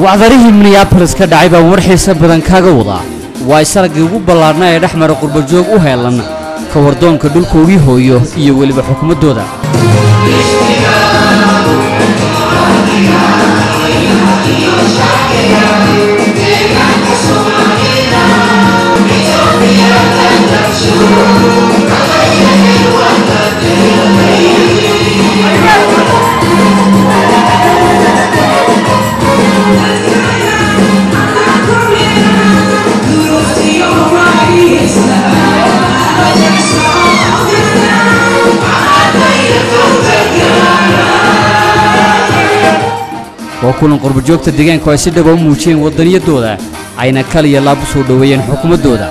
Wacdarihii Minneapolis ka dhacay baa war xiise badan kaaga wadaa. Waa isaraggii ugu ballaarnaa ee dhex mara qurbajoog u heelan ka wardoonka dhulkoogii hooyo iyo weliba xukuumaddooda. Waa kulan qurbajoogta deegaanku ay si dhab ah u muujiyeen wadaniyadooda, ayna kaliya laab u soo dhoweeyeen xukuumaddooda.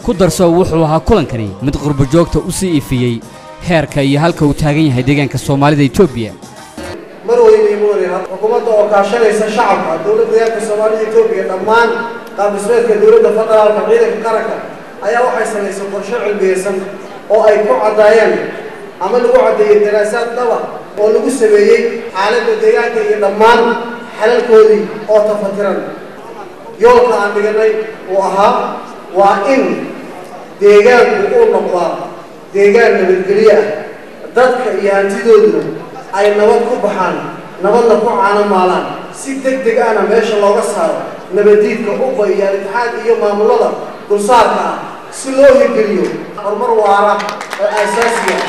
Ku darso wuxuu ahaa kulankani mid qurbajoogta u sii ifiyey heerka iyo halka uu taagan yahay deegaanka Soomaalida Itoobiya. Mar weyn muure xukuumadda oo kaashanaysa shacabka dowladda deegaanka Soomaalida Itoobiya dhammaan qaab dhismeedka dowladda federaalka ciidanka qaranka ayaa waxay samaysay qorshe cilmiyeysan oo ay ku caddaayeen ama lagu caddeeyey daraasaad dhaba oo lagu sameeyey xaaladda deegaanka iyo dhammaan xalalkoodii oo tafatiran. Yoolka aan dhiganay uu ahaa waa in deegaanku uu noqdaa deegaan nabadgelyo ah, dadka iyo hantidooduna ay nabad ku baxaan, nabadna ku caano maalaan, si deg deg ahna meesha looga saaro nabadiidka ubba iyo al-itixaad iyo maamulada dulsaarka ah si loo hirgeliyo horumar waara oo aasaasi ah.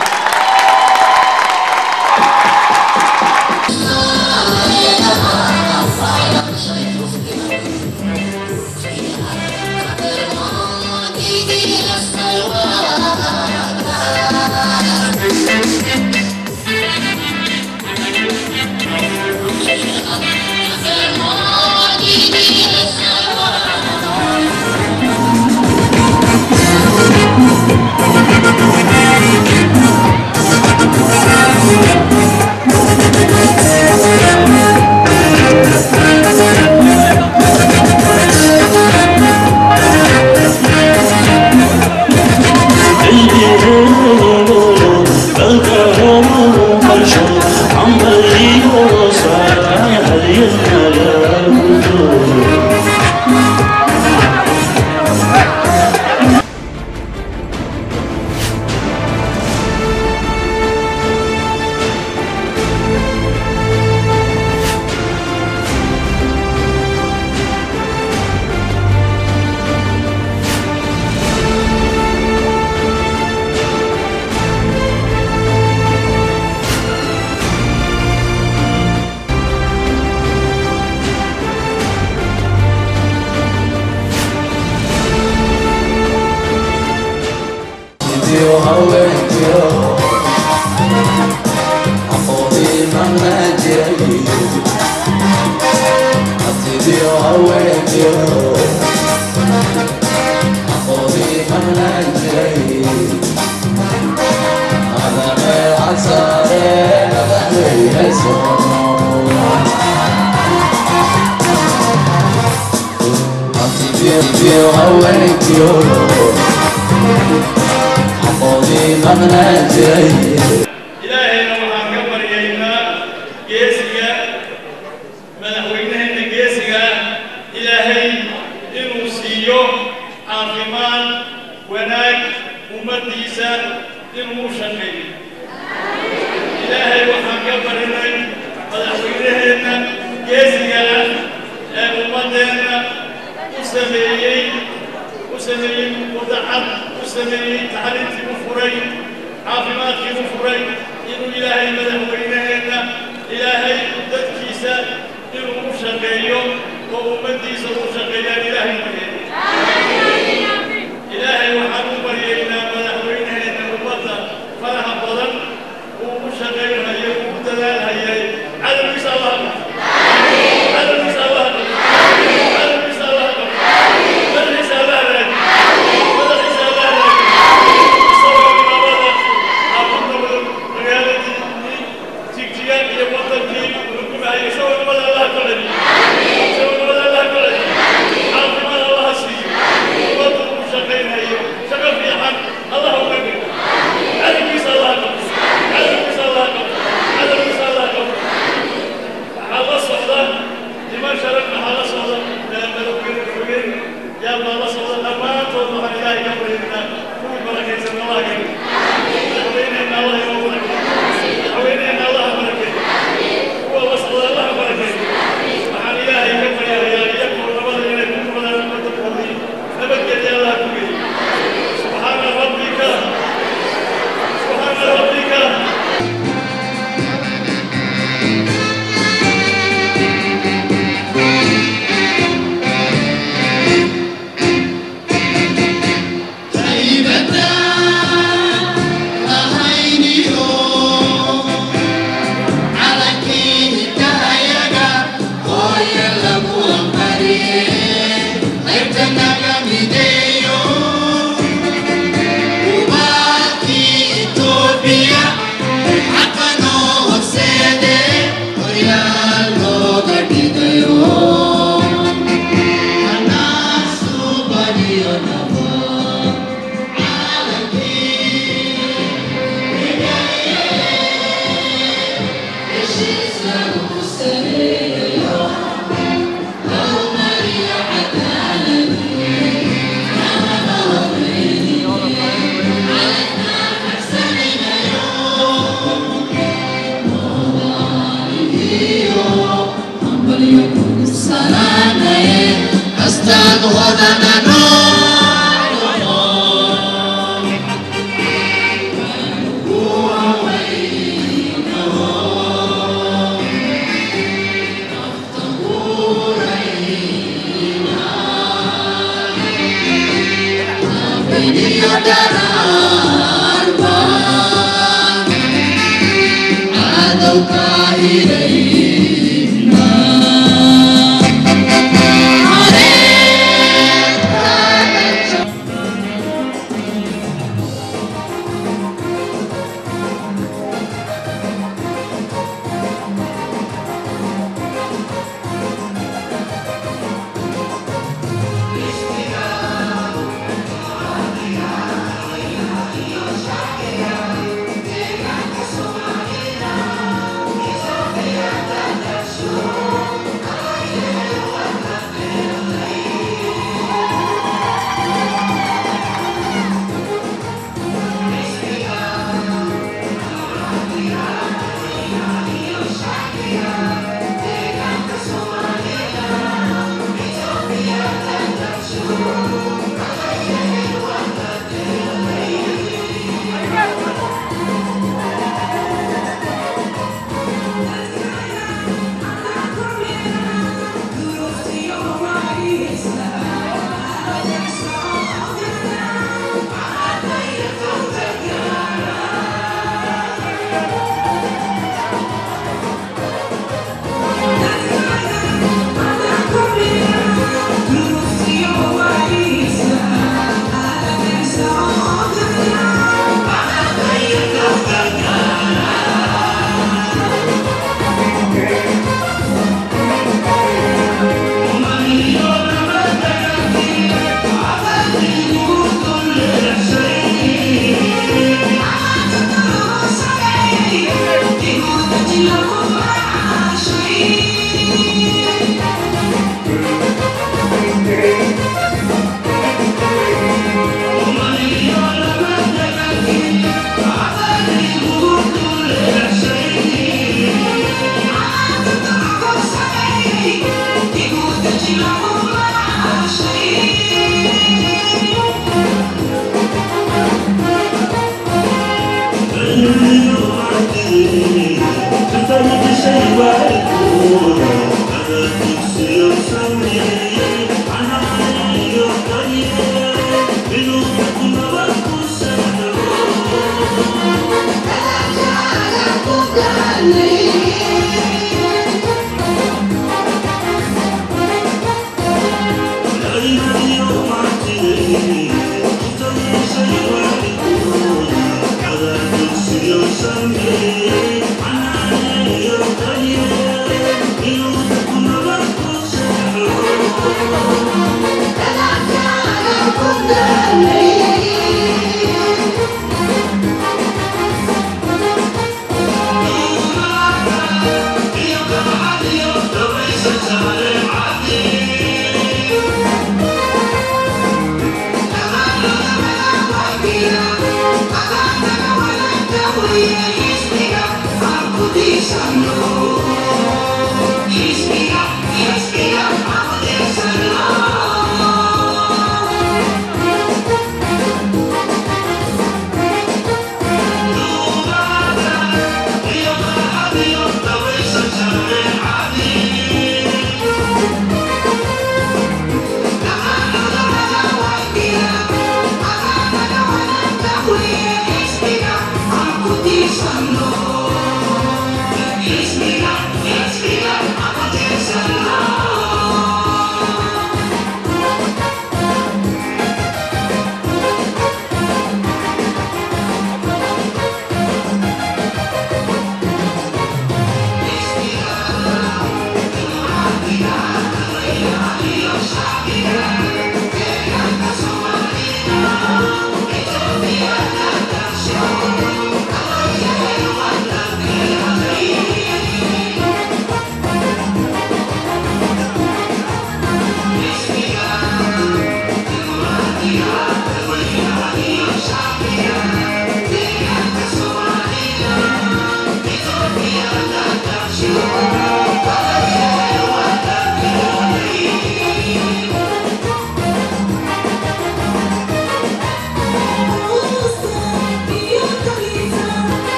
Ilaahayna. Madaxweynaheena geesiga Ilaahay inuu siiyo caafimaad, wanaag, ummaddiisa inuu u shaqeeyo. Ilaahay waxaan ka barinay madaxweynaheenna geesiga ah ee ummaddeenna u sameeyey, u sameeyey wadacad, u sameeyey tacliintii, u furay caafimaadkii, u furay, inuu Ilaahay madaxweynaheenna Ilaahay dadkiisa inuu u shaqeeyo oo ummaddiisa u shaqeeyaan Ilaahay baryay. Ilaahay waxaan u baryaynaa madaxweynaheenna ummadda faraha badan uu u shaqaynhayo, uu u dadaalhayay, cadowgiisa Allah qabto, cadowgiisa Allah qabto, cadowgiisa Allah qabto, madaxiisa Allah hagaajiyo, madaxiisa Allah hagaajiyo. Isagoo nabada ha ku noqdo magaaladii Jigjiga iyo wadankii xukumayay. Isagoo nabada Allah ku celiyo, isagoo nabada Allah ku celiyo, caafimaad Allah siiyo, ummaddu u shaqaynhayo shaqo fiican Allah uga dhigo, cadowgiisa Allah qabto, cadowgiisa Allah qabto, cadowgiisa Allah qabto. Waxaa la socda niman sharaf, waxaa la socda madaxweyne ku-xigeen yaa baa la socda. Dhammaantood waxaan Ilaahay ka baryaynaa kuwii barakaysan Allah ka dhigo. Madaxweyneheenna Allah inoo barakeeyo, madaxweyneheenna Allah barakeeyo, kuwa la socda Allah barakeeyo. Waxaan Ilaahay ka baryayaa iyagoo nabada inay ku noqdaan waddankoodii, nabadgelya Allah ku geeyo. Subxaana rabbika, subxaana rabbika. Yeah.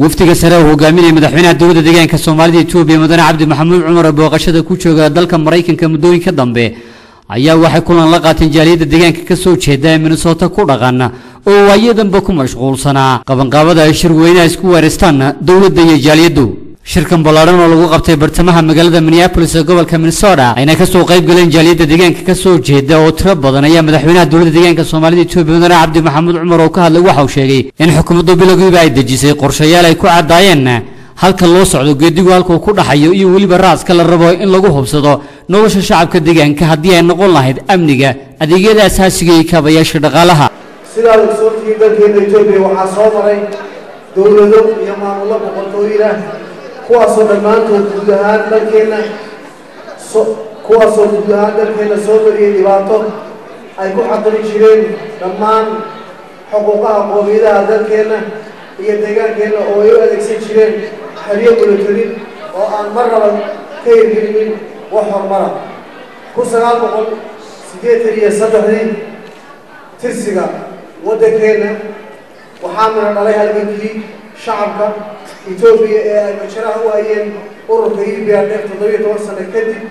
Wafdiga sare oo hogaaminaya madaxweynaha dowladda deegaanka Soomaalida Itoobiya mudane Cabdi Maxamuud Cumar oo booqashada ku jooga dalka Maraykanka muddooyinka dambe ayaa waxay kulan la qaateen jaaliyadda deegaanka ka soo jeeda ee Minnesota ku dhaqan oo waayadanba ku mashquulsanaa qabanqaabada ay shir weynaha isku weeraystaan dowladda iyo jaaliyaddu. Shirkan ballaaran oo lagu qabtay bartamaha magaalada Minneapolis ee gobolka Minnesota ayna ka soo qayb galeen jaaliyadda deegaanka ka soo jeeda oo tiro badan ayaa madaxweynaha dowladda deegaanka Soomaalida Itoobiya mudane Cabdi Maxamuud Cumar oo ka hadlay waxa uu sheegay in xukuumaddu bilowgiiba ay dejisay qorshayaal ay ku caddaayeen halka loo socdo, geedigu halka uu ku dhaxayo iyo weliba raaska la rabo in lagu hubsado nolosha shacabka deegaanka haddii ay noqon lahayd amniga, adeegyada asaasiga iyo kaabayaasha dhaqaalaha. Sidaad ogsoontihiin, dalkeena Etoobiya waxaa soo maray dowlado iyo maamullo boqortooyin ah, kuwaasoo guud ahaan dalkeenna soo mariyey dhibaato ay ku xaqiri jireen dhammaan xuquuqaha qoomiyadaha dalkeenna iyo deegaankeenna, oo ay u adeegsan jireen xeryo military oo aan marnaba ka hirgelinin wax horumara. 1983dii tirsiga waddankeenna waxaa mina dhalay halgankii shacabka Etoobiya ee ay majaraha u hayeen ururka EPRDF. 17 sano kadib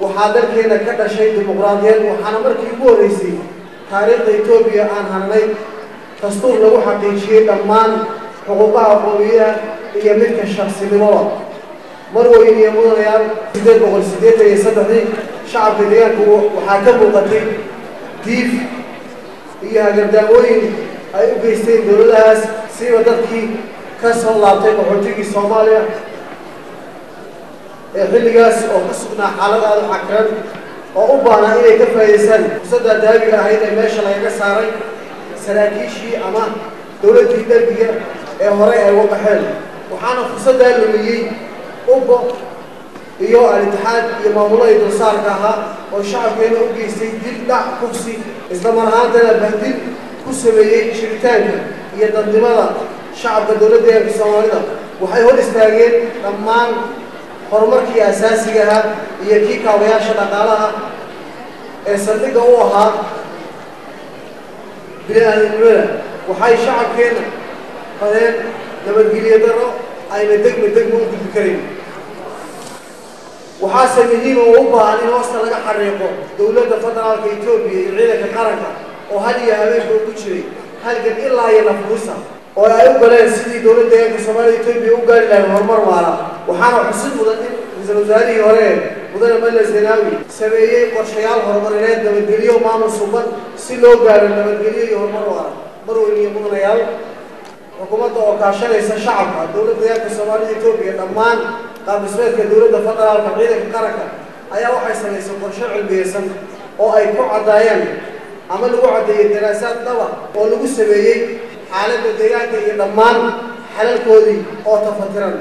waxaa dalkeena ka dhashay dimuqraadiyad, waxaana markii ugu horreysay taariikhda Etoobiya aan hananay dastuur lagu xaqiijiyey dhammaan xuquuqaha qoomiyadaha iyo midka shaqsinimoba. Marweyn iyo mudanayaal, 883dii shacabka deegaanku waxaa ka muuqatay diif iyo hagardaamooyin ay u geysteen dowladahaas, siiba dadkii ka soo laabtay qaxootigii Soomaaliya ee xilligaas oo ku sugnaa xaalad aada u cakiran oo u baahnaa inay ka faa'idaystaan fursadda dahabiga ahayd ee meesha lagaga saaray saraakiishii ama dowladdii derbiga ee horey ay uga baxeen. Waxaana fursaddaa lumiyey UBBO iyo Al-Itixaad iyo maamuladii dulsaarka ahaa oo shacabkeena u geystay dil, dhac, kufsi, isla mar ahaantana bahdil ku sameeyey jiritaanka iyo dadnimada shacabka dowladda deegaanka Soomaalida. Waxay hor istaageen dhammaan horumarkii asaasiga ahaa iyo kii kaabayaasha dhaqaalaha ee saldhigga u ahaa bini-aadamnimada. Waxay shacabkeenna fadeen nabadgelyo darro ayna degma degma u gudbi karayn. Waxaase muhiima oo u baahan in hoosta laga xariiqo dowladda federaalka Etoobiya iyo ciidanka qaranka oo hal iyo habeenka ugu jiray halgan ilaa iyo nafruusa oo ay u galeen sidii dowladda deegaanka Soomaalida Etoobiya u gaari lahayd horumar waara. Waxaana xusid mudan in ra-iisul wasaarihii hore mudane Meles Zenawi sameeyey qorshayaal horumarineed, nabadgelyo, maamul suban si loo gaaro nabadgelyo iyo horumar waara. Marweyn iyo mudanayaal, xukuumadda oo kaashanaysa shacabka dowladda deegaanka Soomaalida Etoobiya, dhammaan qaab dhismeedka dowladda federaalka, ciidanka qaranka ayaa waxay samaysay qorshe cilmiyeysan oo ay ku caddaayeen ama lagu caddeeyey daraasaad dhaba oo lagu sameeyey xaaladda deegaanka iyo dhammaan xalalkoodii oo tafatiran.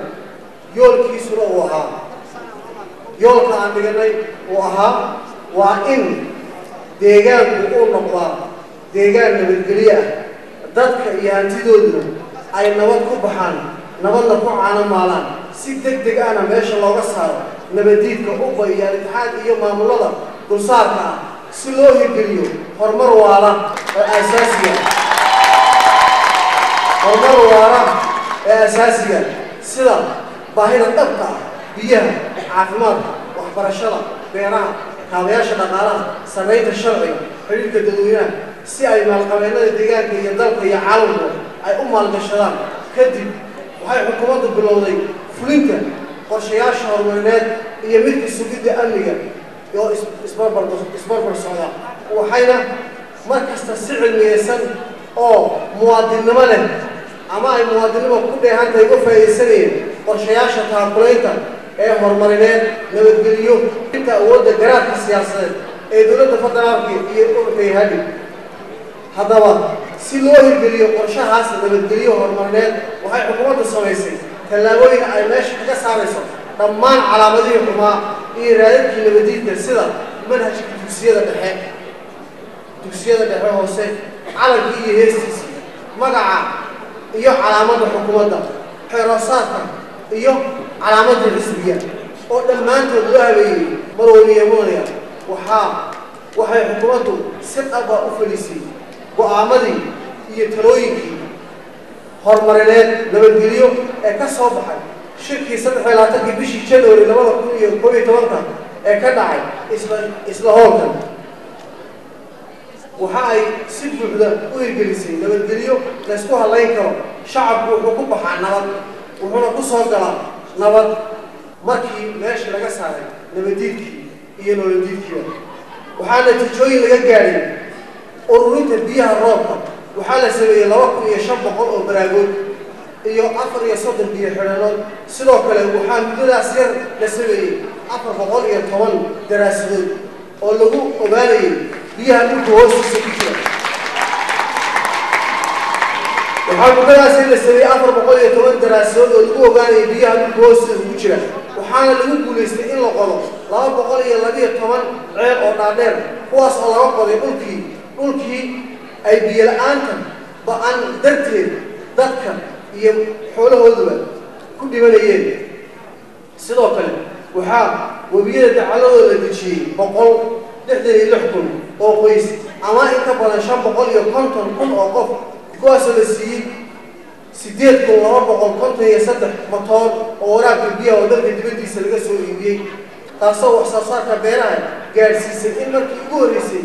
Yoolkiisuna uu ahaa, yoolka aan dhiganay uu ahaa, waa in deegaanku uu noqdaa deegaan nabadgelyo ah, dadka iyo hantidooduna ay nabad ku baxaan, nabadna ku caano maalaan, si deg deg ahna meesha looga saaro nabadiidka UBBA iyo Al-Itixaad iyo maamulada dulsaarka ah, si loo hirgeliyo horumar waara oo asaasiga, horumar waara ee asaasiga, sida baahida dhabta ah: biyaha, caafimaadka, waxbarashada, beeraha, kaabayaasha dhaqaalaha, samaynta sharciga, xidhiirka dadweynaha, si ay maalqabeennada deegaanka iyo dalka iyo caalamku ay u maalgashadaan. Kadib waxay xukuumaddu bilowday fulinta qorshayaasha horumarineed iyo midka sugidda amniga oo isbarbar socda, waxayna mar kasta si cilmiyeysan oo muwaadinnimo leh ama ay muwaadinnimo ku dheehan tahay uga faa'iidaysanayeen qorshayaasha taakulaynta ee horumarineed, nabadgeliyo, inta awoodda garaadka siyaasadeed ee dowladda federaalka iyo ururka IHADI. Haddaba si loo hirgeliyo qorshahaas nabadgelyo horumarineed, waxay xukuumaddu samaysay tallaabooyin ay meesha kaga saarayso dhammaan calaamadihii xumaa iyo raadadkii nabadiidka, sida manhajka dugsiyada dhexe, dugsiyada dhexe hoose, calankii iyo heestiisii, magaca iyo calaamadda xukuumadda, xeeroosaadka iyo calaamadda xisbiga oo dhammaantood loo habeeyey. Marweyniye mudanayaal, waxay xukuumaddu si dhaba u felisay go'aamadii iyo talooyinkii Horumarineed nabadgelyo ee ka soo baxay shirkii 23-kii bishii January 2011 ee ka dhacay isla hoolkan waxa ay si buuxda u hirgelisay nabadgelyo la isku halayn karo. Shacabku wuxuu ku baxaa nabad, wuxuuna ku soo galaa nabad. Markii meesha laga saaray nabadiidkii iyo nolodiidkiiba, waxaa natiijooyin laga gaadhay ururinta biyaha roobka. Waxaa la sameeyey 2500 oo baraagood iyo 34 biyo xidhanood. Sidoo kale waxaa muddadaas yar la sameeyey 410 daraasadood oo lagu ogaanayay biyaha dhulka hoostiisa ku jira. Waxaa muddadaas yar la sameeyey 410 daraasadood oo lagu ogaanayay biyaha dhulka hoostiisa ku jira, waxaana lagu guulaystay in la qodo 212 ceel oo dhaadheer, kuwaas oo laga qoday dhulkii ay biyo la-aanta ba-an darteed dadka iyo xoolahooduba ku dhimanayeen. Sidoo kale waxaa webiyada dacaladooda la dejiyey 166,000 oo qoys ama in ka badan 550,000 oo qof, kuwaasoo la siiyey 8253 matoor oo waraabka biyaha oo dalka dibaddiisa laga soo iibiyey, taasoo wax soo saarka beeraha gaadhsiisay in markii ugu horreysay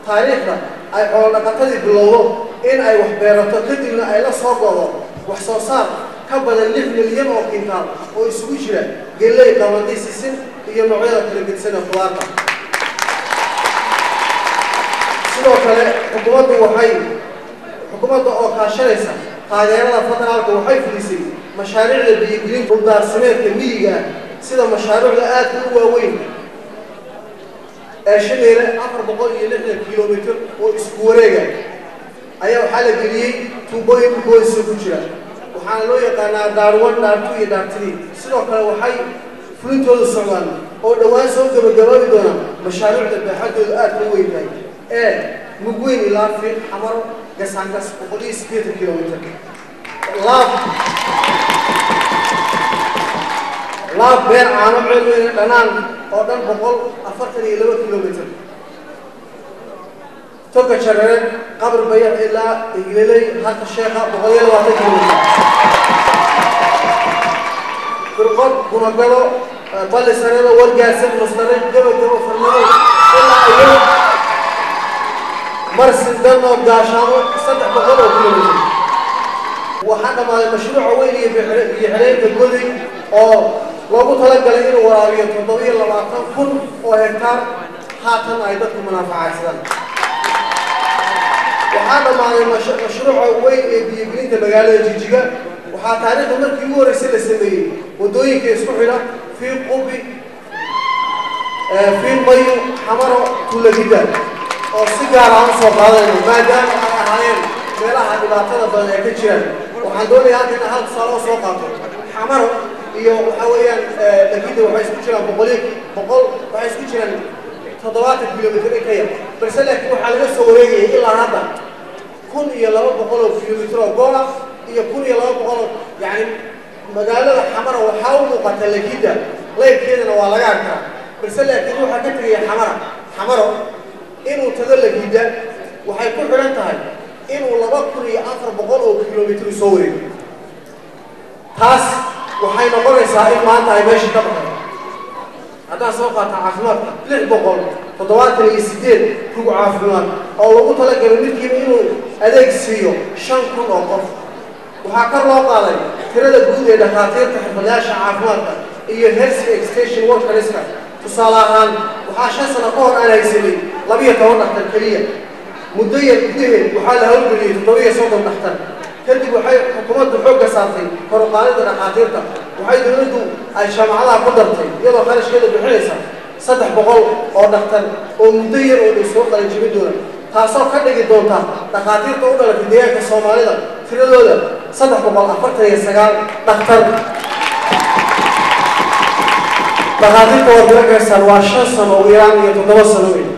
taariikhda ay xoolo dhaqatadii bilowdo in ay wax beerato, kadibna ay la soo godo wax soo saar ka badan 6 milyan oo kintaal oo isugu jira galley, qamadi, sisin iyo noocyada kala gedsan ee khudaarta. Sidoo kale xukuumadda oo kaashanaysa taageerada federaalka waxay fulisay mashaariicda biyogelinta dhuldaaqsimeedka miyiga ah, sida mashaariicda aadka u waaweyn ee Shineele. 460 kilomitir oo isku wareega ayaa waxaa la geliyey tuubooyin dhulka hoostiisa ku jira, waxaana loo yaqaanaa DARD 1, DARD 2 iyo DARD 3. Sidoo kale waxay fulintoodu socdaan oo dhowaan soo gabagabaabi doona mashaariicda baaxaddoodu aadka u weyn tahay ee Mugweyn ilaa Fiiq Xamaro Gasaangas, 180 kilomitir, Laab Beer Caano Ceelweyne Dhanaan oo dhan 142 kilomitir, Toga Jareere Qabr Bayax ilaa Igleley Harta Sheekha, 120 kilomitir, Firqod Gunagalo Balli Sareero Wargaarsan Musdare Gabagabo Farmado ilaa iyo Marsin Dano Gaashaamo, 300 oo kilomitir. Waxaa dhammaaday mashruuca weyn iyo biyo xireenka Goday oo loogu talagalay inuu waraabiyo 27,000 oo hektaar, haatan ay dadku munaafacaadsadaan. Waxaa dhammaaday mashruuca weyn ee biyogelinta magaalada Jijiga. Waxaa taariikhda markii ugu horreysay la sameeyey waddooyinka isku xidha Fiiq Qubi, Fiiq Mayu, Xamaro, Tuulagida, oo si gaar ah usoo qaadanayno maadaama ay ahaayeen meelaha dhibaatada badan ay ka jiraan. Waxaan doonayaa halka inaan hal tusaale oo soo qaato. Xamaro iyo waxaa weeyaan Lagida waxay isku jiraan 100, waxay isku jiraan 70 kilomitir in ka yar, balse laakiin waxaa laga soo wareegayay ilaa hadda 1200 oo kilomitir oo goola iyo 1200 oo yacni magaalada Xamara waxaa u muuqata Lagida, leyrkeedana waa laga arkaa, balse laakiin waxaa ka tegaya Xamara. Xamaro inuu tago Lagida waxay ku xidhan tahay inuu 2400 oo kilomitir soo wareego. Taas waxay noqonaysaa in maanta ay meesha ka baxday. Haddaan soo qaata caafimaadka, 678 rug caafimaad oo lagu talagalay midkiiba inuu adeeg siiyo 5000 oo qof. Waxaa kor loo qaaday tirada guud ee dhakhaatiirta, xirfadlayaasha caafimaadka iyo health extension workerska. Tusaale ahaan, waxaa 5 sano ka hor aan haysanay 12 dhakhtar keliya. Muddo yar gudaheed waxaa la howlgeliyey 37 dhakhtar. Kadib waxay xukuumaddu xoogga saartay kor u qaadida dhakhaatiirta. Waxay dowladdu ay jaamacadaha ku dartay, iyadoo kharashkeeda bixinaysa, 300 oo dhakhtar oo muddo yar oo dhow soo qalin doona, taasoo ka dhigi doonta dhakhaatiirta u dhalatay deegaanka Soomaalida tiradooda 349 dhakhtar. Dhakhaatiirta waad garan kaysaan, waa 5 sano ugu yaraan iyo 7 sano weyn.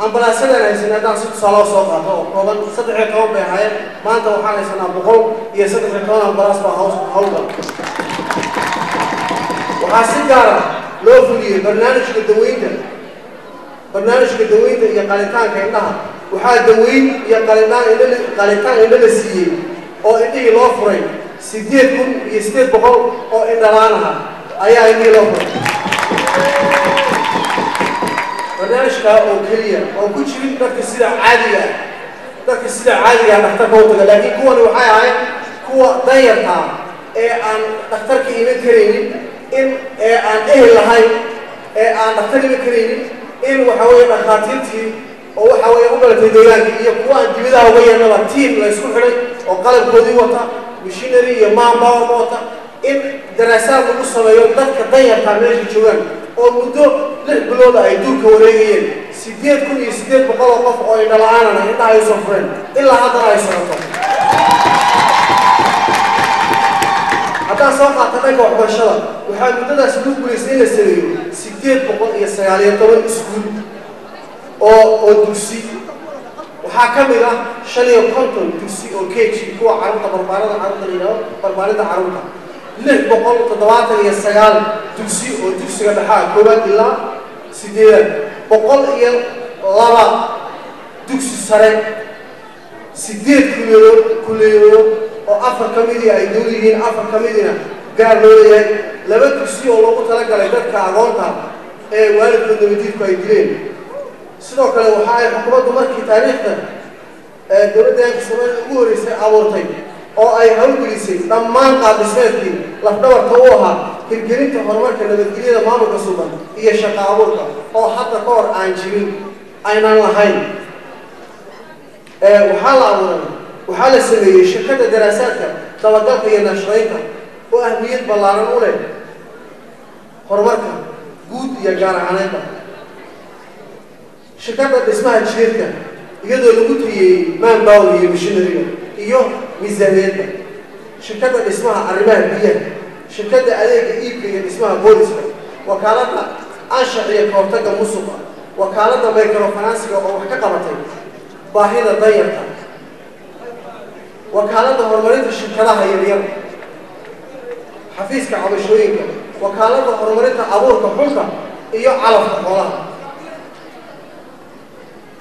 Ambalaasyadaan haysanay haddaan si tusaale soo qaato oo kooban, 13 bay ahaayeen, maanta waxaan haysanaa 113 ambalaas baa hawlgal. Waxaa si gaara loo fuliyey barnaamijka daweynta iyo qalitaanka indhaha. Waxaa daweyn iyo qalitaan indho qalitaan indho la siiyey oo indhihii loo furay 8,800 oo indhalaan aha ayaa indhihii loo furay. Barnaamijka oo keliya oo ku jirin dadka sida caadiga ah, dadka sida caadiga ah dhakhtarka u taga, laakiin kuwani waxay ahayd kuwa danyarta ah ee aan dhakhtarka iman karaynin, in ee aan ehel lahayn, ee aan dhakhtar iman karaynin, in waxa weeye dhakhaatiirtii oo waxa weeye u dhalatay deegaanka iyo kuwa aan dibadaha uga yeernaba tiam la isku xidhay oo qalabkoodii wata, machinery iyo manpower wata, in daraasaad lagu sameeyo dadka danyarta meesha joogaan oo muddo 6 bilood ay duurka wareegayeen 8,800 oo qof oo indho la'aanana indhaha ay soo fureen ilaa haddana ay socoto. Haddaan soo qaata dhanka waxbarashada, waxaa muddadaas lagu guulaystay in la sameeyo 819 iskuul oo dugsi. Waxaa ka mid ah 55 dugsi oo KG, kuwa carruurta barbaarada carruurta la yidhahdo, barbaarinta carruurta, 679 dugsi oo dugsiga dhexaa 1aad ilaa 8aad, 102 dugsi sare, 8 kuliyadood oo 4 ka midii ay dowl yihiin, 4 ka midiina gaar loo leeyahay, 2 dugsi oo loogu talagalay dadka agoonta ee waalidkood nabadiidku ay dileen. Sidoo kale waxa ay xukuumaddu markii taariikhda dowladda deegaanka Soomaalida ugu horreysay abuurtay oo ay hawlgelisay dhammaan qaab dhismeedkii lafdhabarta u ahaa hirgelinta horumarka nabadgelyada, maamulka sugan iyo shaqo abuurka oo hadda ka hor aan jirin aynaan lahayn. Waxaa la abuuray, waxaa la sameeyey shirkadda daraasaadka, dabagalka iyo nashraynta oo ahmiyad ballaaran u leh horumarka guud iyo gaar ahaaneedba, shirkadda dhismaha jidadka iyadoo lagu tayeeyey manpower iyo machineryga iyo miisaaniyadda, shirkadda dhismaha arrimaha biyaha, shirkadda adeega iibka iyo dhismaha booliska, wakaaladda anshax iyo kahortagga musuqa, wakaaladda microfinansiga oo wax ka qabatay baahida danyarta, wakaaladda horumarinta shirkadaha yaryar, xafiiska cabashooyinka, wakaaladda horumarinta abuurka xulka iyo calafka xoolaha,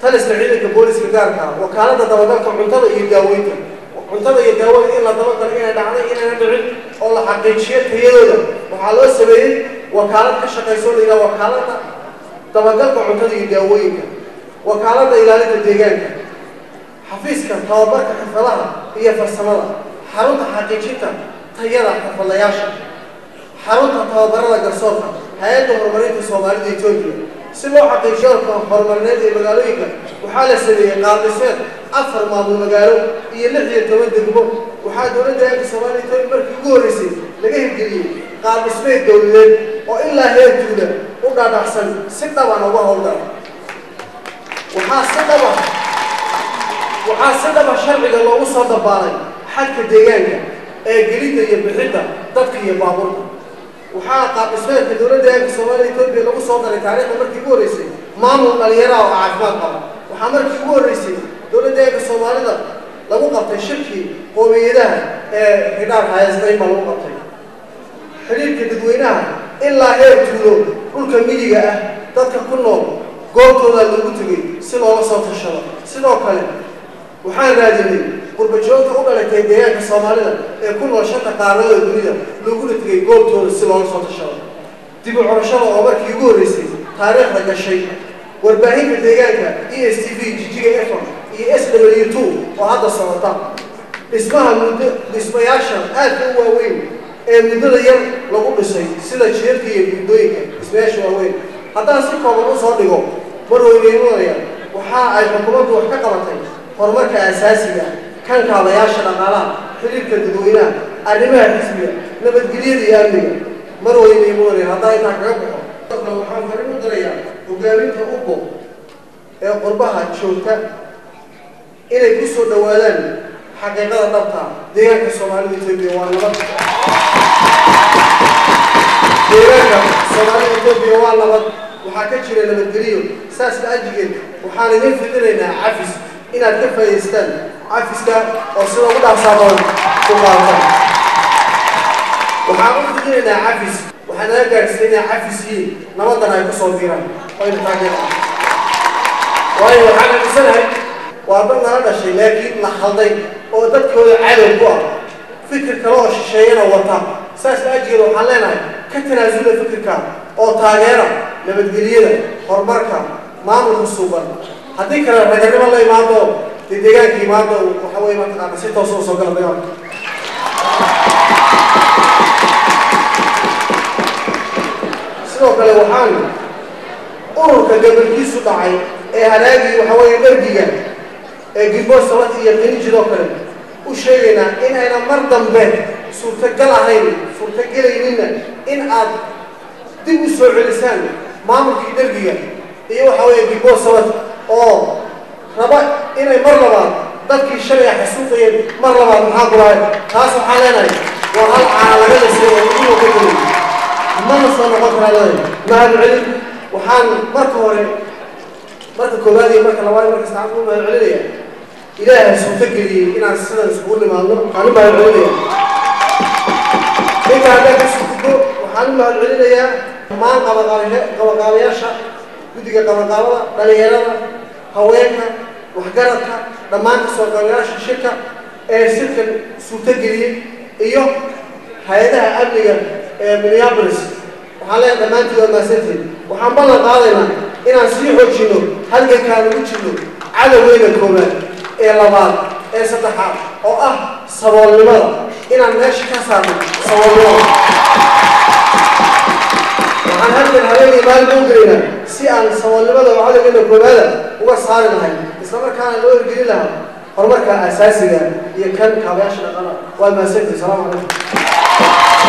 taliska ciidanka booliska gaarka ah, wakaaladda dabagalka cuntada iyo daaweynta, cuntada iyo daawada in la dabagalo inay dhacday inayna dhicin oo la xaqiijiyo tayadooda. Waxaa loo sameeyey wakaalad ka shaqayso la yidhaha wakaaladda dabagalka cuntada iyo daawooyinka, wakaaladda ilaalinta deegaanka, xafiiska tababarka xirfadaha iyo farsamada, xarunta xaqiijinta tayada xirfadlayaasha, xarunta tababarada garsoorka, hay-adda horumarinta Soomaalida Etoobiya. Si loo xaqiijiyo horumarineed ee magaalooyinka, waxaa la sameeyey qaab dhismeed 4 maamul magaalo iyo 16 degmo. Waxaa dowladda deegaanka Soomaalida Etoobiya markii ugu horreysay laga hirgeliyey qaab dhismeed dowladeed oo ilaa heer tuula u dhaadhacsan si dhaban uga howlgala. Waxaa si dhaba sharciga loogu soo dabaalay xadka deegaanka ee gelidda iyo bixidda dadka iyo baabuurta. Waxaa qaab dhismeedka dowladda deegaanka Soomaalida Etoobiya lagu soo daray taariikhda markii ugu horreysay maamul dhalinyaraha oo caafimaad qaba. Waxaa markii ugu horreysay dowladda deegaanka Soomaalida lagu qabtay shirkii qoomiyadaha ee Hidhaar Hayasnayn baa lagu qabtay. Xidhiirka dadweynaha ilaa heer tuulo dhulka miyiga ah dadka ku nool goobtooda loogu tegey si loola soo tashado. Sidoo kale waxaan raadinay qurbajoogta u dhalatay deegaanka Soomaalida ee ku nool 5 qaaradood dunida looguna tegey goobtooda si loola soo tashado. Dib u curashada oo markii ugu horreysay taariikhda gashay, warbaahinta deegaanka ESTV, Jijiga FM iyo SW2 oo hadda socota, dhismaha muddo dhismayaasha aadka u waaweyn ee muddada yar lagu dhisay sida jidadka iyo buundooyinka, dhismayaasha waaweyn. Haddaan si kooban usoo dhigo, marweyneymanaya, waxa ay xukuumaddu wax ka qabatay horumarka asaasiga, kan kaabayaasha dhaqaalaha, xiriirka dadweynaha, arrimaha xisbiga, nabadgelyada iyo amniga. Marweyneymanaya, haddaan intaa kaga baxo, waxaan fariin u dirayaa hogaaminta UBO ee qurbaha joogta inay ku soo dhowaadaan xaqiiqada dhabta. Deegaanka Soomaalida Etoobiya waa nabad. Deegaanka Soomaalida Etoobiya waa nabad, waxaa ka jira nabadgeliyo. Saas la ajigeed waxaan idin fidinaynaa cafis, inaad ka faa'idaystaan cafiska oo sida ugu dhaafsaa badan ku qaatan. Waxaan u fidinaynaa cafis, waxaan naga gaadhsiinaynaa cafisiin nabaddan ay kusoo biiraan oo ayna taageeraan, waayo waxaan aaminsanahay Waa dad nala dhashay laakiin la khalday oo dadkooda cadow ku ah, fikir kale oo shisheeyana wata. Saas aajigeeda waxaan leenahay ka tanaasula fikirka oo taageera nabadgelyada, horumarka, maamulka suuban. Haddii kale raganimo la imaado, dee deegaanka imaado, waxa weye mataqaana si toosa usoo gala dagaalka. Sidoo kale waxaan ururka gabalkiisu dhacay ee halaagii waxa weeye dhergiga ee Gilboos Sabati iyo Qinijid oo kale u sheegaynaa in ayna mar dambe suurtagal ahayn, suurtagelayninna in aad dib u soo celisaan maamulkii dhergiga iyo waxa weeye Gilboos Sabati oo raba inay mar labaad dadkii shalay xasuuqayeen mar labaad. Maxaa kulahay taas? Waxaan leenahay waa hal caana laga lisay oo ugu noqon karin, mana soo noqon karaa leedahay. Mahad celin waxaan marka hore, marka koowaad iyo marka labaad, marka saddexaad u mahad celinaya Ilaahay suurto geliyey inaan sidan iskugu nimaadno. Waxaan u mahad celinaya inta haddaan ka sugudbo, waxaan u mahad celinayaa dhammaan qabaqaabayaasha, guddiga qabaqaabada, dhalinyarada, haweenka, waxgaradka, dhammaan kasoo qabayaasha shirka ee shirkan suurto geliyey iyo hay-adaha amniga ee Minneapolis. Waxaan leeyahay dhammaantiin waad mahadsantihiin. Waxaan ballan qaadaynaa inaan sii xoojinno halgankaan ugu jirno cadowgeyna koowaad ee labaad ee saddexaad oo ah saboolnimada, inaan meesha ka saarno saboolnimada. Waxaan halkan habeenii maalin u gelaynaa si aan saboolnimada oo cadowgeyna koowaada uga saari lahay, isla markaana loo hirgelin lahaa horumarka asaasiga iyo kan kaabayaasha dhaqana. Waad mahadsantihiin. Salaamu calaykum.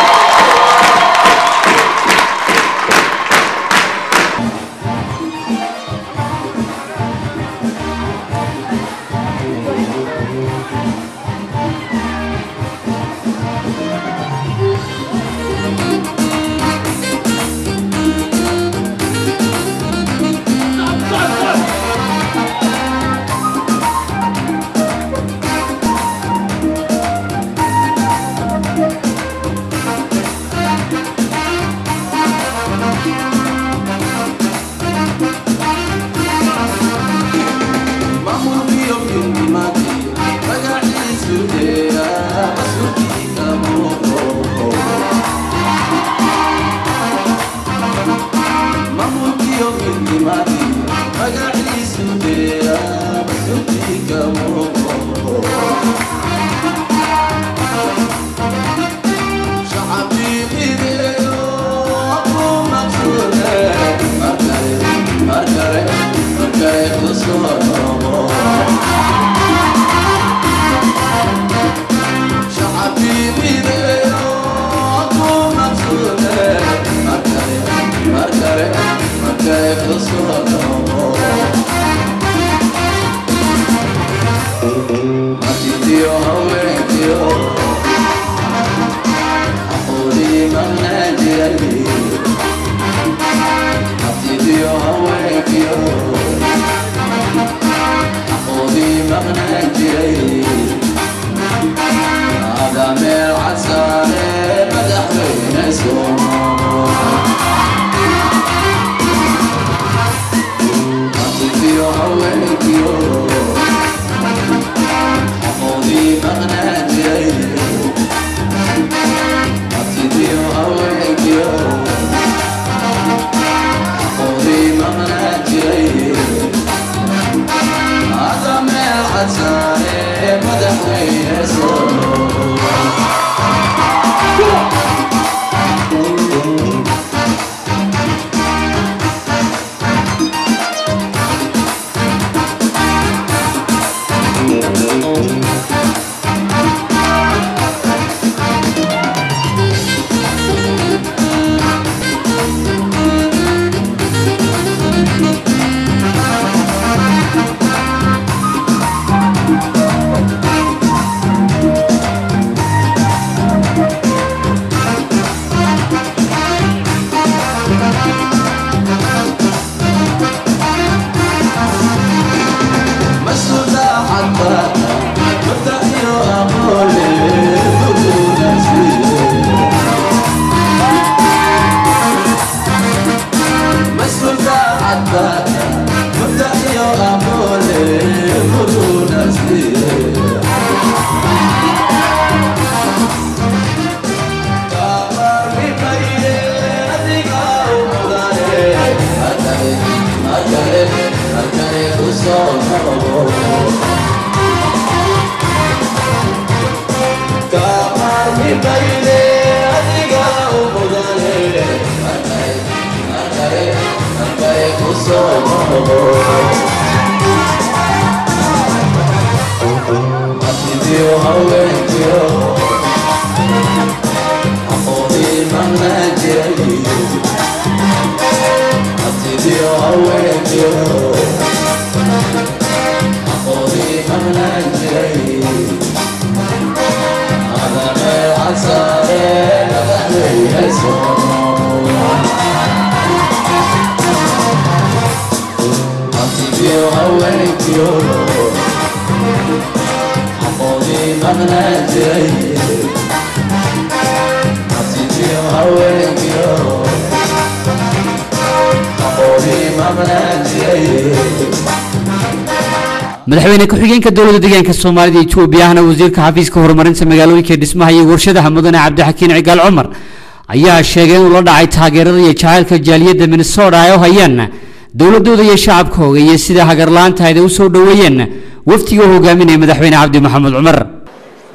Madaxweyne ku-xigeenka dowladda deegaanka Soomaalida Itoobiya ahna wasiirka xafiiska horumarinta magaalooyinka dhismaha iyo warshadaha mudane Cabdixakiin Cigaal Cumar ayaa sheegay inuu la dhacay taageerada iyo jacaylka jaaliyadda Minnesota ay u hayaan dowladooda iyo shacabkooga iyo sida hagarla'aanta ay u soo dhoweeyeen wafdiga uu hogaaminaya madaxweyne Cabdi Maxamed Cumar.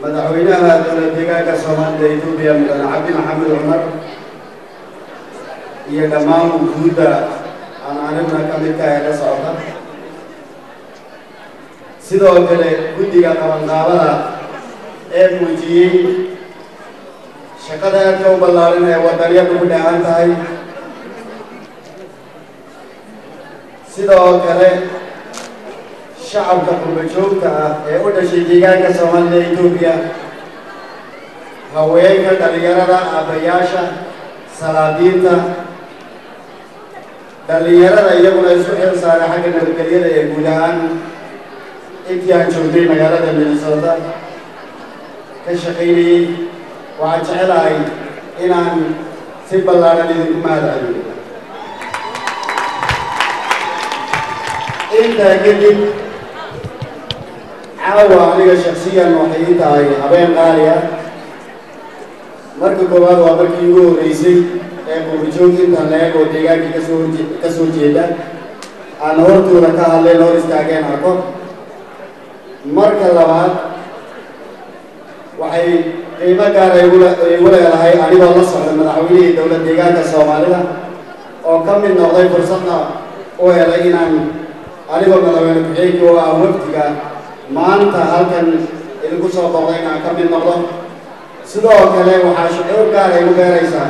Madaxweynaha dowladda deegaanka Soomaalida Itoobiya mudane Cabdi Maxamed Cumar iyo dhammaan wufuudda aan aniguna ka mid kahay la socota, sidoo kale guddiga qabanqaabada ee muujiyey shaqada aadka u ballaaran ee wadaniyadu ku dheehan tahay, sidoo kale shacabka qurba joogta ah ee u dhashay deegaanka Soomaalida Itoobiya, haweenka, dhalinyarada, aabbayaasha, salaadiinta, dhalinyarada iyaguna isku xil saaray xagga nabadgelyada ee guud ahaan intii aan joogtay magaalada Minnesota ka shaqaynayey, waxaan jecelahay inaan si ballaaran idinku mahad celiyo. Intaa kadib, caawa aniga shaksiyan waxay ii tahay habeen qaali ah. Marka koowaad, waa markii ugu horreysay ee qurbajoog intan la-eg oo deegaankii kasoo jeeda aan hortooda ka hadleen, hor istaageen, arko. Marka labaad, waxay qiimo gaara igu leedahay anigoo la socda madaxweynihii dowlad deegaanka Soomaalida oo ka mid noqday, fursadna u helay inaan anigoo madaxweyne ku-xigeenkii oo ah wafdiga maanta halkan idinku soo booqday inaan ka mid noqdo. Sidoo kale waxaa shucuur gaara igu beeraysaa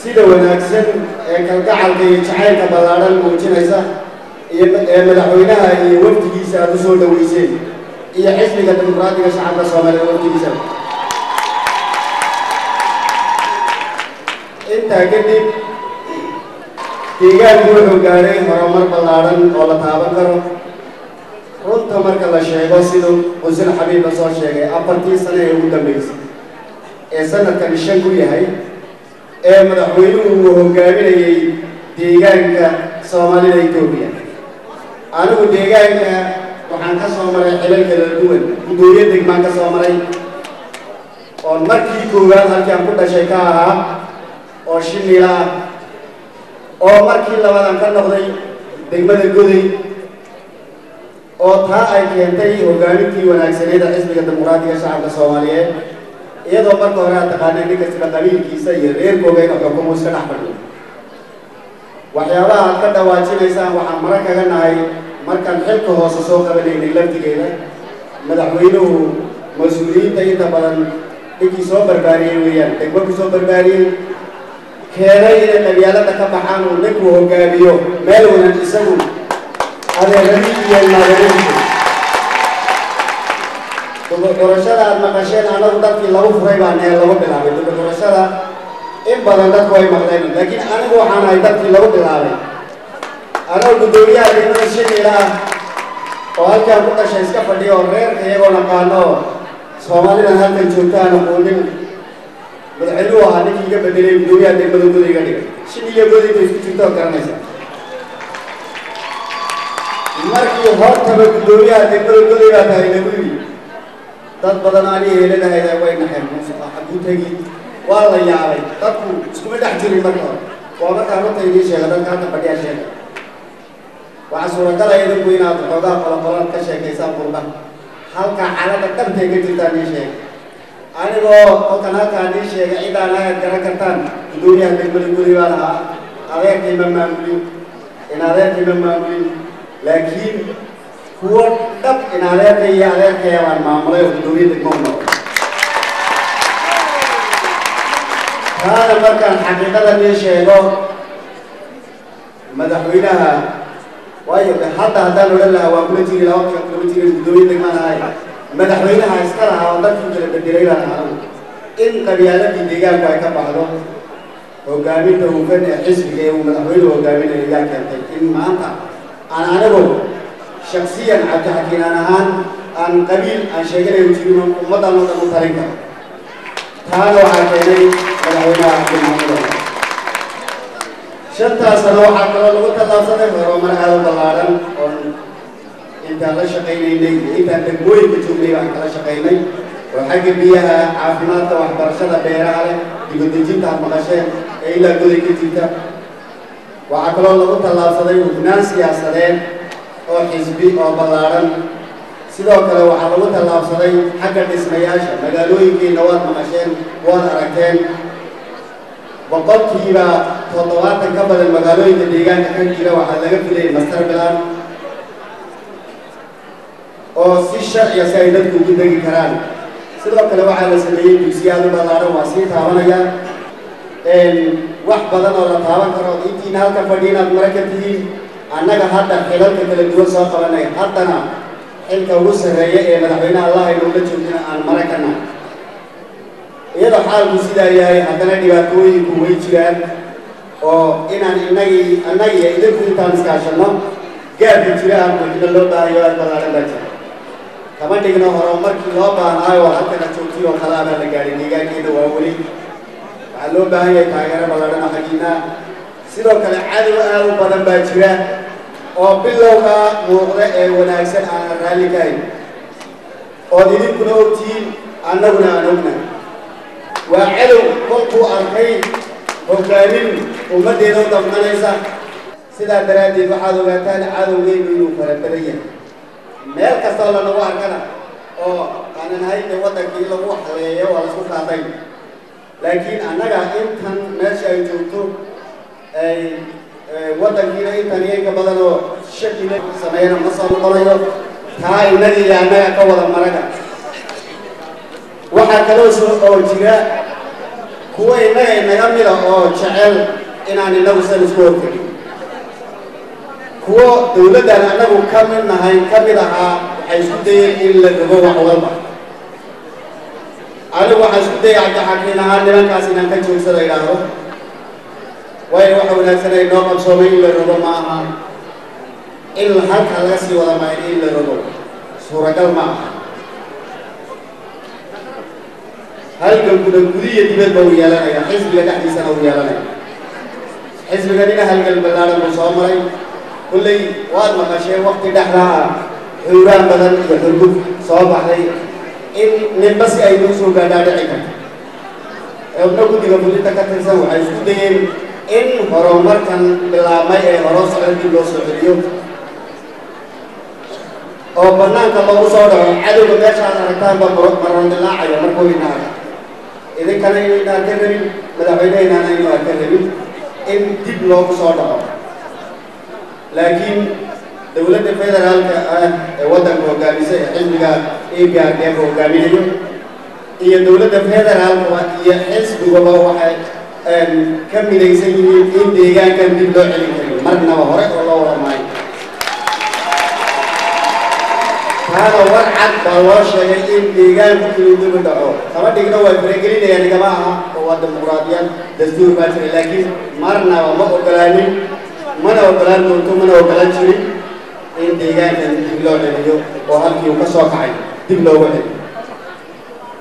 sida wanaagsan ee kalgacalka iyo jacaylka ballaadhan muujinaysa iyo ee madaxweynaha iyo wafdigiisa aada u soo dhaweyseen iyo Xisbiga Dimuqraadiga Shacabka Soomaaliya wafdigiisa. Intaa kadib, deegaanku wuxuu gaadhay horumar ballaadhan oo la taaban karo. Runta marka la sheego, siduu Qusul Xabiibba soo sheegay, 4tii sano ee ugu dambeysay ee sanadkan 5 ku yahay ee madaxweynuhu uu hogaaminayey deegaanka Soomaalida Etoobiya, anigu deegaanka waxaan ka soo maray xilal kala duwan. Guddoomiye degmaan ka soo maray oon markii koowaad halkii aan ku dhashay ka ahaa oo Shiniila ah, oo markii labaad aan ka noqday degmada Goday, oo taa ay keentay hogaamintii wanaagsaneeda Xisbiga Dimuqraadiga Shacabka Soomaaliyeed, iyadoo marka hore aad taqaaneen nin kastaba qabiilkiisa iyo reerkooga inuu xukumo iska dhex fadhiyo. Waxyaabaha aad ka dhawaajinaysaan waxaan mara kaga nahay markaan xilka hoose soo qabanaynay laftigeeda, madaxweynuhu mas-uuliyiinta inta badan ninkii soo barbaariyey weeyaan, degmo ku soo barbaariyey, keenay inay qabyaalada ka baxaan uu ninkuu hogaamiyo meel wanan isagu adeeradii iyo ilmaadeeradiisa. Dubucurashada aad maqasheen, annagu dadkii lagu furay baa nee lagu bilaabay dubucurashada. In badan dadku ay maqleen, laakiin anigu waxaan ahay dadkii lagu bilaabay, anoo guddoomiyaha degmada Shiniila ah oo halkaan ku dhashay iska fadhiya oo reerka iyagoo naqaano oo Soomaalidan halkan joogta aan aqoonin. Madaxweynuhu ahaa ninkii iga bedelay, guddoomiyaha degmada Goday iga dhigay. Shiniila Goday intay isku jirto oo garanaysa. Markii hortaba guddoomiyaha degmada Goday baa tahay lagu yidhi, dad badan anii heeladahayda way naxeen. Xaguu tegi? Waa la yaabay. Dadku iskuma dhex jirin marka hore. Waa markaa runta idiin sheega, dadka halka fadhiyaa sheega. Waxaa suuragala idinku inaad xoogaa qoloqolad ka sheekaysaan qurba. Halka calada dhabtay ka jirtaan ii sheega. Anigoo kolkan halkaa nii sheega, ciddaan ayaad garan kartaan. Guddoomiyaha degmada Goday baan ahaa, adeerkay ma maamulin. In adeerkay ma maamulin, laakiin kuwo dhab in adeerkay iyo adeerkaya baan maamulay oo guddoomiye degmo u noqday. Taana markaan xaqiiqada nii sheego, madaxweynaha, waayo de hadda haddaan odhan lahaa waan kula jiri lahaa, waqtigaan kulama jirin, guddoomiye degmaan ahay, madaxweynaha iska lahaa oo dadkii kala bedelay baan anagu. In qabyaaladii deegaanku ay ka baxdo, hogaaminta hufan ee xisbiga ee uu madaxweynuhu hogaaminayo ayaa keentay in maanta aan anigu shaksiyan Cabdixakiin aan ahaan aan qabiil aan sheeganayo jirin oo ummaddan oo dhan u talin karo. Taana waxaa keenay madaxweynaha Cabdi Maxamuud Cumar. 5-taas sano waxaa kaloo lagu tallaabsaday horumar aada u ballaaran oon intaan la shaqaynaynay iyo intaan degmooyinka joognay baan kala shaqaynay, oo xagga biyaha, caafimaadka, waxbarashada, beeraha leh, dibadejinta aad maqasheen ee ilaa Goday ka jirta. Waxaa kaloo lagu tallaabsaday hufnaan siyaasadeed oo xisbi oo ballaaran. Sidoo kale waxaa lagu tallaabsaday xagga dhismayaasha magaalooyinkeenna. Waad maqasheen, waad aragteen, 70% ka badan magaalooyinka deegaanka ka jira waxaa laga filayay master plan oo si sharciya si ay dadku ugu degi karaan. Sidoo kale waxaa la sameeyey dugsiyo aad u ballaaran. Waa sii taabanaya wax badan oo la taaban karo. Intiina halka fadhi inaad mara ka tihiin, annaga hadda xilalka kala duwan soo qabanay, haddana xilka ugu sarreeya ee madaxweynaha Allah aynu la joogina aan mara ka nahay. Iyadoo xaalku sidaa yahay, haddana dhibaatooyinku way jiraan, oo inaan innagii annagiiyo idinku intaan iskaashanno gaabka jira aan buuxino loo baahayo aad ballaaran baa jira. Kama dhigno horumarkii loo baahnaayo oo halkana joogtay oo kale abaa la gaadhay deegaankeena. Waa weli waxaa loo baahan yahay taageero ballaaran oo xaggiina. Sidoo kale cadow aad u badan baa jira oo bilowga muuqda ee wanaagsan aanan raalli ka hayn, ood idinkuna ogtihiin, annaguna aan ognahay. Waa cadow kolkuu arkay hoggaamin ummaddeeda u damqanaysa. Sidaa daraaddeed waxaad ogaataan cadowgeynu inuu fara badan yahay meel kastoo lanagu arkana oo aanan ahayn de waddankii lagu haleeyo waa lasku qaaday. Laakiin annaga intan meesha ay joogto ay waddankiina intan iyo inka badan oo shakila sameeyana ma soo noqonayo. Taa innaga iyo annaga ka wada maraga. Waxaa kaloo soo oo jira kuwa innaga inaga mida oo jecel inaan innagu san isku hortegin, kuwo dawladdan annagu ka mid nahay ka mid ahaa. Waxay isku dayeen in la rogo wax walba. Anigu waxaan isku dayay Cabdixakiin ahaan nimankaas inaan ka joogsada idhaahdo, waayo waxa wanaagsan ay noo qabsoomay in la rogo ma aha, in halka laga sii wada maayo in la rogo suuragal ma aha. Halgankuna gudiyo dibadba uu yeelanaya, xisbiga dhexdiisana uu yeelanaya. Xisbiga dhina halgal ballaaran buu soo maray. Kulley waad maqasheen waqti dhexdaa ah xuuraan badan iyo xurguf soo baxday in ninba si ay nagu soo gaadhaa dhici karto. Xubno guddiga fulinta ka tirsan waxay isku dayeen in horumarkan bilaabmay ee horo socda dib loo soo celiyo oo bannaanka loogu soo dhaco cadowga. Meesha aad aragtaan baa maroon dilaacaya markuu ina arka, idinkana inayna arka rabin, madaxweyneheynana inuu arka rabin in dib loogu soo dhaco. Laakiin dowladda federaalka ah ee waddanka hogaamisa ee xisbiga APRDF hogaaminayo iyo dowladda federaalka iyo xisbigaba waxay ka midaysan yihiin in deegaankan dib loo celin karin marnaba, hore oo loo wada maayo. Taana war cad baa loo sheegay in deegaanku inuu dib u dhaco kama dhigno. Waa faragelinayaan igama aha, oo waa dimuqraadiyad, dastuur baa jira, laakiin marnaba ma ogolaanin, mana ogolaan doonto, mana ogolaan jirin in deegaankan dib loo celiyo oo halkii uu ka soo kacay dib loogu celiyo.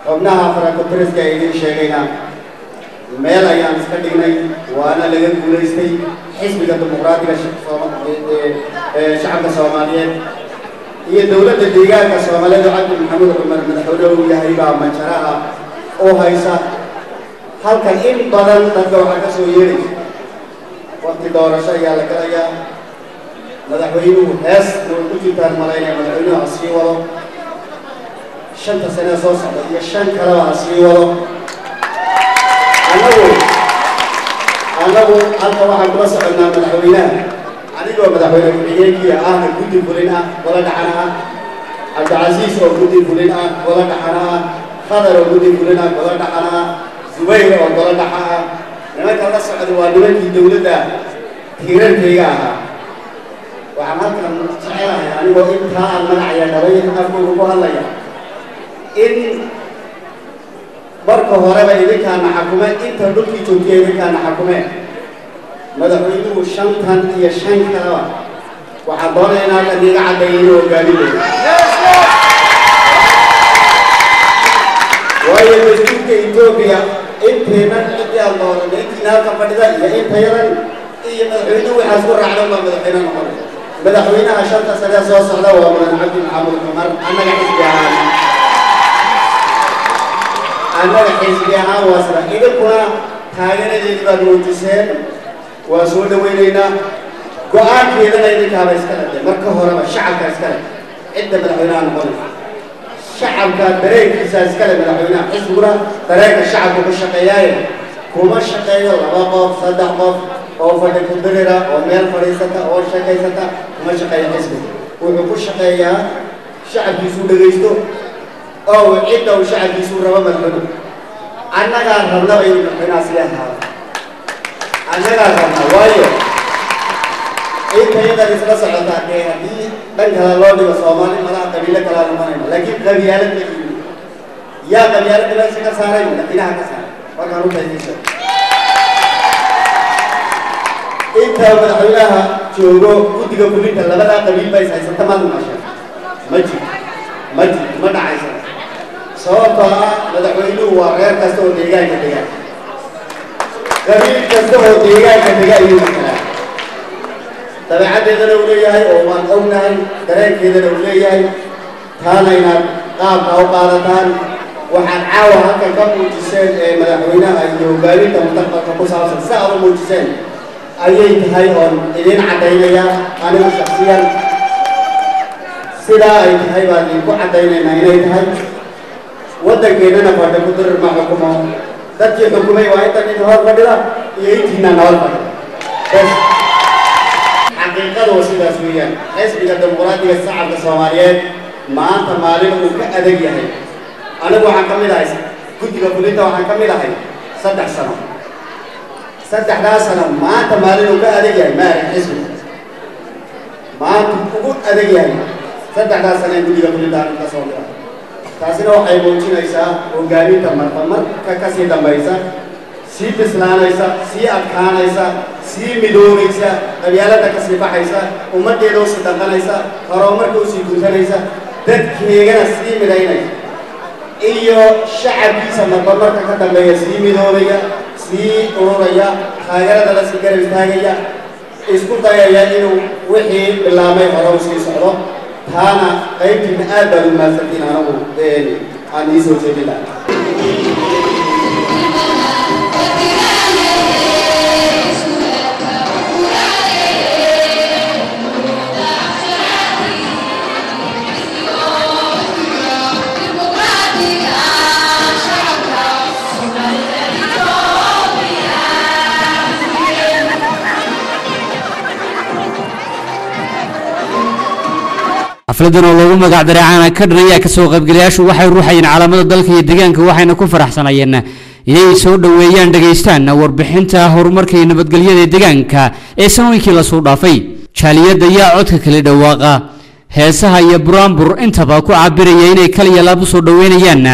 Xubnaha farakutiriska ee idiin sheegayna meel ayaan iska dhignay, waana laga guulaystay. Xisbiga Dimuqraadiga Shacabka Soomaaliyeed iyo dowladda deegaanka Soomaaliyeed oo Cabdi Maxamuud Cumar madaxweyne uu yahay baa manjaraha oo haysa halkan. In badan dadka waxaa ka soo yeedhaysa wakti doorasho ayaa la galayaa, madaxweynuhu heesna way ku jirtaan malaynaya, madaxweynuhu ha sii wado 5-ta sanee soo socda iyo 5 kaleba ha sii wado. Annagu halka waxaan kula soconnaa madaxweynaha. Anigoo madaxweyne ku-xigeenkii ahna guddi fulin ah, gola dhaxana ah, Cabdicasiis oo guddi fulin ah, gola dhaxana ah, Khadar oo guddi fulin ah, gola dhaxana ah, Zubayr oo gola dhaxa ah. Nimanka la socda waa nimankii dowladda tiirarkayga ahaa. Waxaan halkan jecelahay, anigoo intaa aan magacaya dhalay afkooga ku hadlaya, in marka horeba idinkaana xakume, inta dhulkii joogtiya idinkaana xakume. Madaxweynuhu shantan iyo shan kaleba waxaan doonaya in halkan iiga caddeeyo inuu hogaaminayo, waayo dastuurka Etoobiya inteennan ciddii aan dooranay, intiina halkan fadhida iyo intayadan iyo madaxweynuhu waxaas ku raacdan baa madaxweyne noqonay. Madaxweynaha 5ta sane soo socda waa mudan Cabdi Maxamuud Cumar. Annaga xisbi ahaan waa sida idinkuna taageeradeedii baad muujiseen, waa soo dhaweynaynaa. Go-aankeedana idinkaaba iska leh, marka horeba shacabka iska leh cidda madaxweynaha noqonaysa, shacabka dareenkiisa iskale madaxweynaha. Xisbiguna dareenka shacabka ku shaqeeyaaye, kuma shaqeeyo laba qof, saddex qof oo fadhi ku dirira oo meel fadhiisata oo sheekaysata kuma shaqeeyo. Xisbiga wuxuu ku shaqeeyaa shacabkiisuu dhegaysto oo cidda uu shacabkiisuu rabo madaxweynuhu. Annagaa rabnaba inuu madaxweynaha sidee ahaado, annagaa rabna, waayo inta iyadan isla socotaa dee haddii dhan kale loo dhigo Soomaali malaha qabiilo kalaa noqonayna, laakiin qabyaalad ma iibin. Yaa qabyaaladda meesha ka saaray? Madaxweynaha ka saaray. Markaan runta idiin sheego, inta madaxweynaha joogo guddiga fulinta labadaa qabiil ba is haysata maad maqashay? Ma jirto, ma jirto, ma dhacaysa, sababtoo ah madaxweynuhu waa reer kasta oo deegaanka degaan, qabiil kasta oo deegaanka dega ayuu matalaa. Dabeecaddeedana uu leeyahay oo waan ognahay, dareenkeedana uu leeyahay. Taana inaad qaabka u qaadataan waxaad caawa halkan ka muujiseen ee madaxweynaha iyo hogaaminta mustaqbalka ku saabsan si aad u muujiseen ayay tahay oon idiin caddaynayaa. Anigu shaksiyan sidaa ay tahay baan idinku caddaynaynaa inay tahay. Waddankeennana fadhi ku dirir ma xukumo. Dadkii xukumay waa inta ninka hor fadhida iyo intiina nabad fadhida bas. Xaqiiqadu waa sidaas weeyaan. Xisbiga Dimuqraadiga Shacabka Soomaaliyeed maanta maalin uu ka adag yahay. Anigu waxaan ka mid ahay guddiga fulinta, waxaan ka mid ahay 3 sano. Saddexdaa sano maanta maalin uu ka adag yahay ma arag. Xisbiga maanta ugu adag yahay saddexdaa sano ee guddiga fulinta anigu ka soo mid ahay. Taasina waxay muujinaysaa hogaaminta marba marka kasii dambaysa sii bislaanaysa, sii adkaanaysa, sii midoobaysa, qabyaaladda kasii baxaysa, ummaddeeda usii danqanaysa, horumarka usii guusanaysa, dadkeegana sii midaynaysa iyo shacabkiisa marba marka ka dambeeya sii midoobaya, sii ururaya, taageerada la sii garab istaagaya, isku dayaya inuu wixii bilaabmay hore u sii socdo. Taana qaybtiina aad baad u mahadsantiin. Anagu aan ii soo jeedin lahaa. Xafladan oo loogu magac daray caana ka dhan ayaa kasoo qaybgalayaashu waxay ruuxayeen calaamada dalka iyo deegaanka, waxayna ku faraxsanayeen inay soo dhoweeyaan, dhegaystaan warbixinta horumarka iyo nabadgelyada deegaanka ee sanooyinkii lasoo dhaafay. Jaaliyadda ayaa codka kale dhawaaqa, heesaha iyo buraanbur intaba ku cabiraya inay kaliya laab usoo dhoweynayaan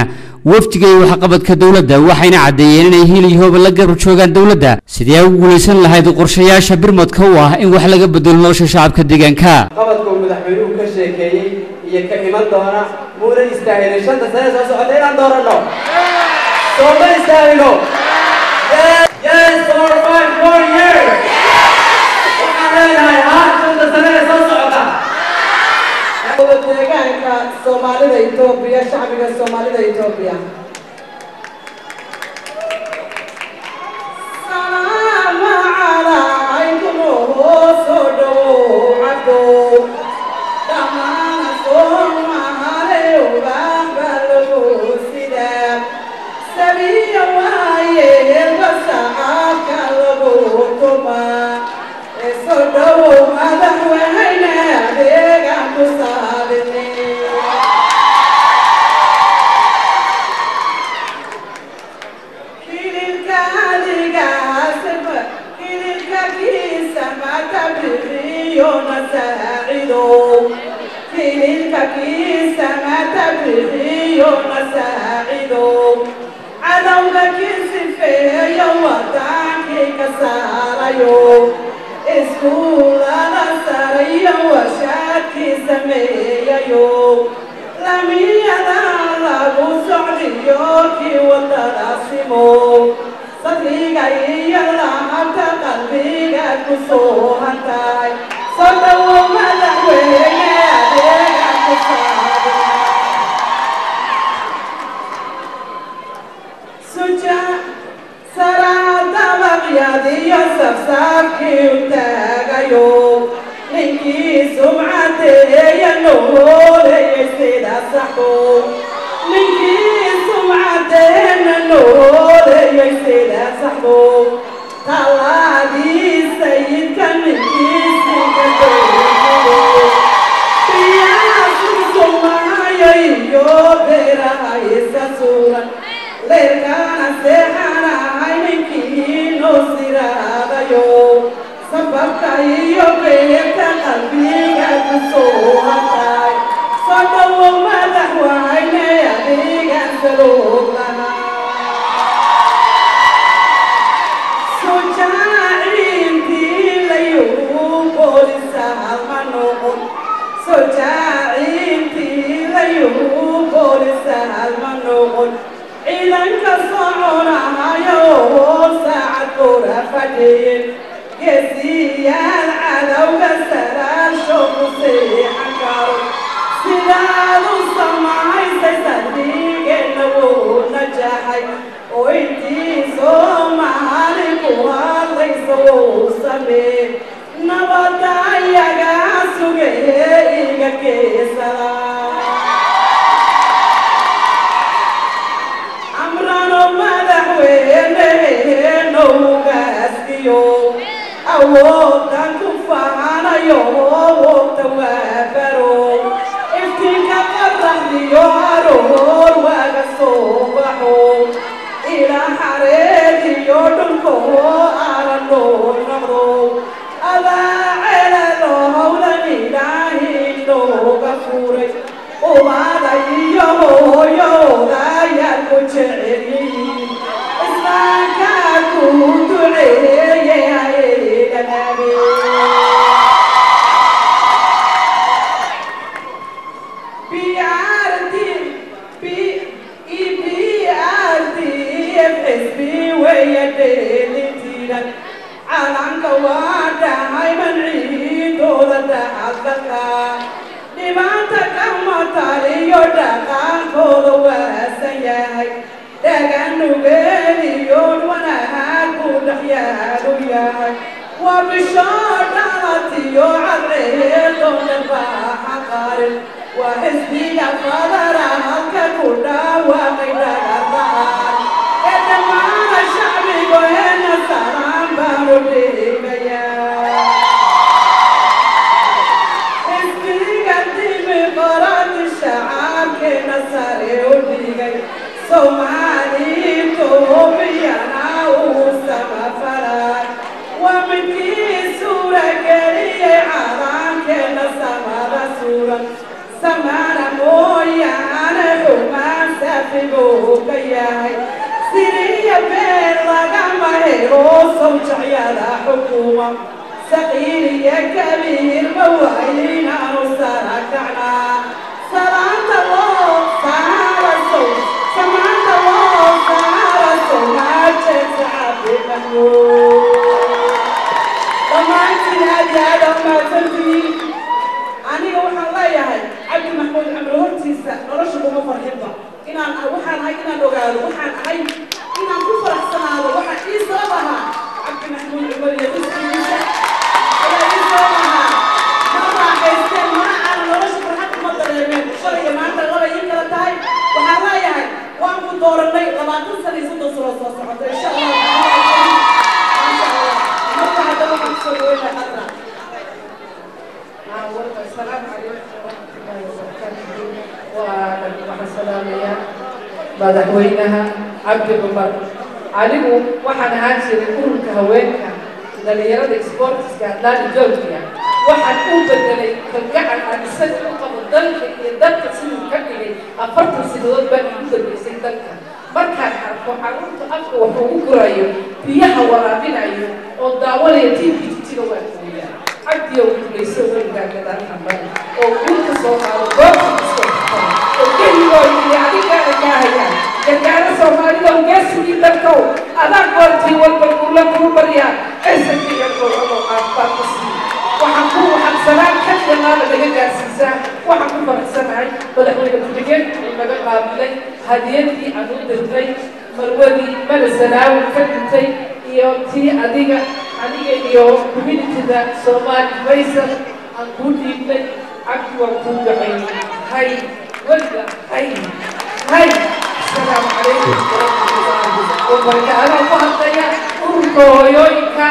wafdiga iyo waxqabadka dowladda, waxayna caddeeyeen inay hiil iyo hooba la garab joogaan dowladda sidii ay ugu guulaysan lahayd qorshayaasha birmadka u ah in wax laga bedelo nolosha shacabka deegaanka. Qabadka uu madaxweynuhu ka sheekeeyey iyo ka iman doona muuna istaahilin 5ta sane soo socota inaan dooranno? Soo ma istaahilo? Yes, for 5 more years. Waxaan leenahay ha 5ta sane ee soo socota. Deegaanka Soomaalida Etoobiya, shacbiga Soomaalida Etoobiya, salaamu calaykum. Soo dhowow Cabdow, dhammaan Soomaali ubax baa lagu sidaa, sabiya waaye basacaadka lagu tumaa ee soo dhowow. Madaxweyne adeegaan ku saadinay. Kililka adigaasba kililka kiisa maka bixiyo nasaacido, kililka kiisa maka bixiyo nasaacido, cadowga kii sifeeyo wadankii ka saarayo, iskuulada sarayo washaadkii sameeyayo, lamiyada lagu socdiyo kii wadada simo, sadriga iyo lahabta qalbiga ku soo hantaay. Soo dhawow madaxweyne adeega ku saabina. Suja saraha dabaqyadiyo safsaafkii u taagayo, ninkii sumcadeeya nooleeyay sida saxo, ninkii sumcadeena nooleeyay sida saxo, talaadii sayidka ninkiisii ka doonayo, biyaha sumsumaayo iyo beeraha isa suran, leerkaana seexanahay ninkii noo siraadayo, sababka iyo beerta qalbiga ku soo hantaay. Soo dhawow madaxweyne adigan saloog lahaa. Sujaaciintii layuu boolisa halma noqon, sujaaciintii layuu boolisa halma noqon, ciidanka soconahayo oo saacad kora fadhiyen, geesiyaal cadowga saraasho ku seexan karo. Sidaad u samaysay sadrigeenna wuu najaxay, oo intii Soomaali ku hadlaysa wuu samee, nabadda ayagaa sugee iga geesada. Amrano madaxweyne gaaskiyo awoodan ku faanayo wogta waa baro, iftiinka qoraxdiyo aroor waaga soo baxo, ilaa xareediyo dhulko aranoo noqdo, adaa celalo howlan ilaahi nooga furay, ubada iyo hooyoodayaa ku jecelyihiin, islaamkaa ku duceeye hayga aamin. BRD B E B R D F S B weeye dheelitiran, calanka waa dhahay manciidooda dhaxalgalka, dhibaata kama taliyo dhaqaankooda waasan yahay, dhaganugeeliyoon wanaag buu dhexyaalu yahay, waa bisho dhalatiyo cadceedoona baaxa qarin, waa xisbiga fadara halka ku dhawaaqay dhagarla'aan ee dhammaana shacbigoheena salaan baanu dhigayaa. Xisbiga dimuqraadi shacabkeena sare u dhigay, Soomaali Etoobiyana uu samafalay, waa midkii suurageliyey calankeena samada suran, samaana mooyaane xumaan saafiguu ka yahay, siriya been lagama helo sawjacyada xukuma, saqiiriya kabiirba waa inaanu sara kacnaa, salaanta loo saara sow samaanta loo saara sowmaajeedka Cabdi Maxmuud. Dhammaantiin aad iyo aad aa umahadsantihiin. Aniga waxaan leeyahay Cabdi Maxmuud Cumar hortiisa nolosha kuma farxinba inaan waxaan ahay, inaan ogaado waxaan ahay, inaan ku faraxsanaado waxaa ii sabab ahaa Cabdi Maxmuud Cumar iyo xisbigiisa ayaa ii sabab ahaa. Ma raaxaysteen mana aanan nolosha farxad uma dareemeen, shalayga maanta laba ii kala tahay. Waxaan leeyahay waan ku dooranay 20 sano iyo 30 sano soo socota insha Allah tacaala, insha Allah. Marka haddaba waxaan kusoo dhaweynaya Qadra. السلام عليكم ورحمة الله وبركاته. Waxaan salaamayaa madaxweynaha Cabdi Cumar. Anigu waxaan ahaan jiray ururka haweenka dhalinyarada sportiska Atlanta, Georgia. Waxaan u bedelay kalgacal aan isaga u qabo dalka iyo dalka siduu ka dhigay. 40 sanadood baan igu dambeysay dalka. Markaan arko carruurta afka wax ugu gurayo, biyaha waraabinayo oo daawanaya TV Jigjiga, waan ooyaa. Cabdiyow, guulayso weligaa, gadaal hambari oo guulka soo qaado goobta kastoo tagtaba oo keligooda iyo adigaana kaa hayaan gargaara Soomaalida. Geesigii dalkow, adaa goortii walba guula kuu baryaa, cisanka iyo gowrado caafimaad ku sii. Waxaan ku waxaan salaan ka janaada naga gaarsiisaa. Waxaan ku faraxsanahay madaxweyne ku-xigeen uu naga qaabilay hadiyadii aan u dirtay marwadii Mala Salaawi ka dhintay iyo tii adiga, aniga iyo communityda Soomaali Faysal aan kuu dhiibnay. Cabdi, waan kuu ducaynay. Hay weliga, hay hay. Asalaamu calaykum waraxmatullaahi wabarakaatu. Anaa ku hadlaya ururka hooyooyinka.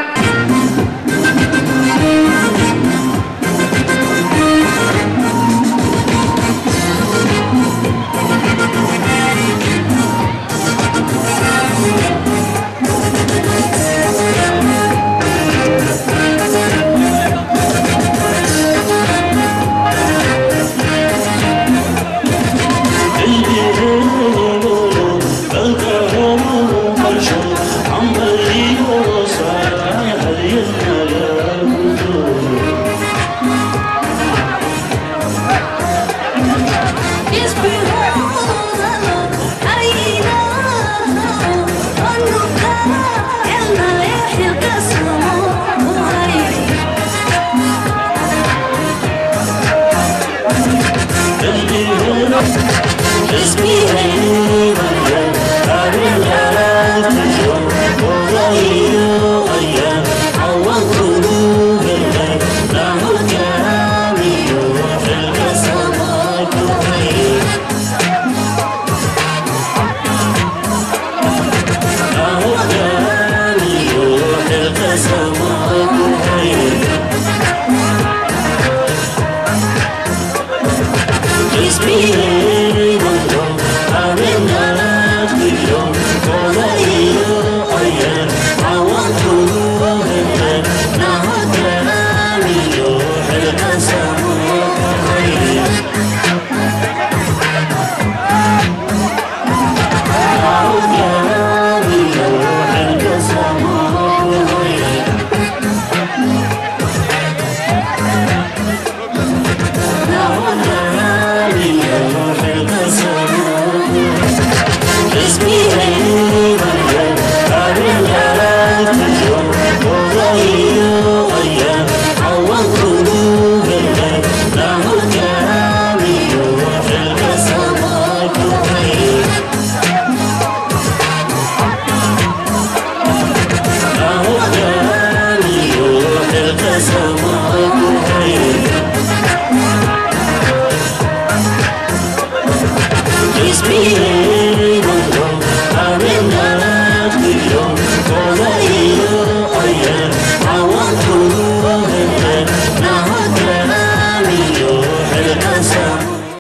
Be